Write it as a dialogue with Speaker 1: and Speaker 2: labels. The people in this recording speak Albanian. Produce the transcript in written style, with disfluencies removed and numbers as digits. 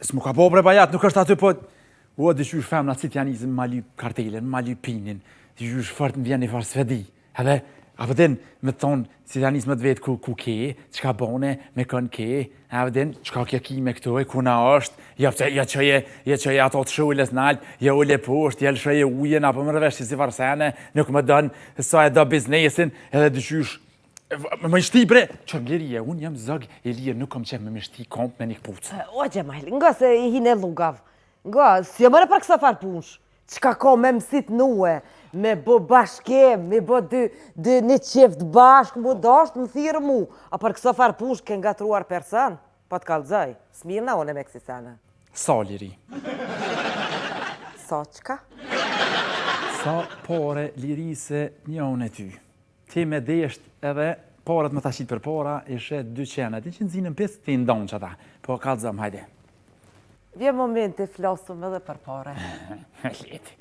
Speaker 1: S'mu ka bo bre bajat, nuk është aty po... Ua, diqysh femna si t'ja nisin ma lyp kartelën, ma lyp pinin, diqysh fort më vjen një farë svedi. Edhe, a din, me të thonë, si t'ja nis me të vetë ku, ku ke, çka bone, me kënë ke, a din, çka kjo ki me këtu, e ku na është, ja pse, ja çoje, ja çoje ato të shullës nalt, ja ule poshtë, ja lëshoje ujën, apo më rëvesh si farë sene, nuk më dën, sa e do biznesin, edhe diqysh, Me më shti bre, që lirije, unë jam zog i lirë, nuk kom qef me më shti komp me një këpucë.
Speaker 2: O, Xhemajl, nga se i hine llugav, nga, si e mërë për kësa farë punësh, qka ko me mësit nue, me bo bashkim, me bo dy, dy një qift bashkë, mu dasht, më thirë mu, a për kësa farë punësh ke ngatruar person, po të kallëzoj, s'mirna unë me kësi sene.
Speaker 1: Sa liri?
Speaker 2: Sa qka?
Speaker 1: Sa pare liri se një unë e ty. Ti me desht edhe paret me ta qitë për para, i shet dy qena, ti që nxinën pis, ti ndon që ata. Po kallëzëm, hajde.
Speaker 2: Vje momenti flasëm edhe për pare.
Speaker 1: Leti.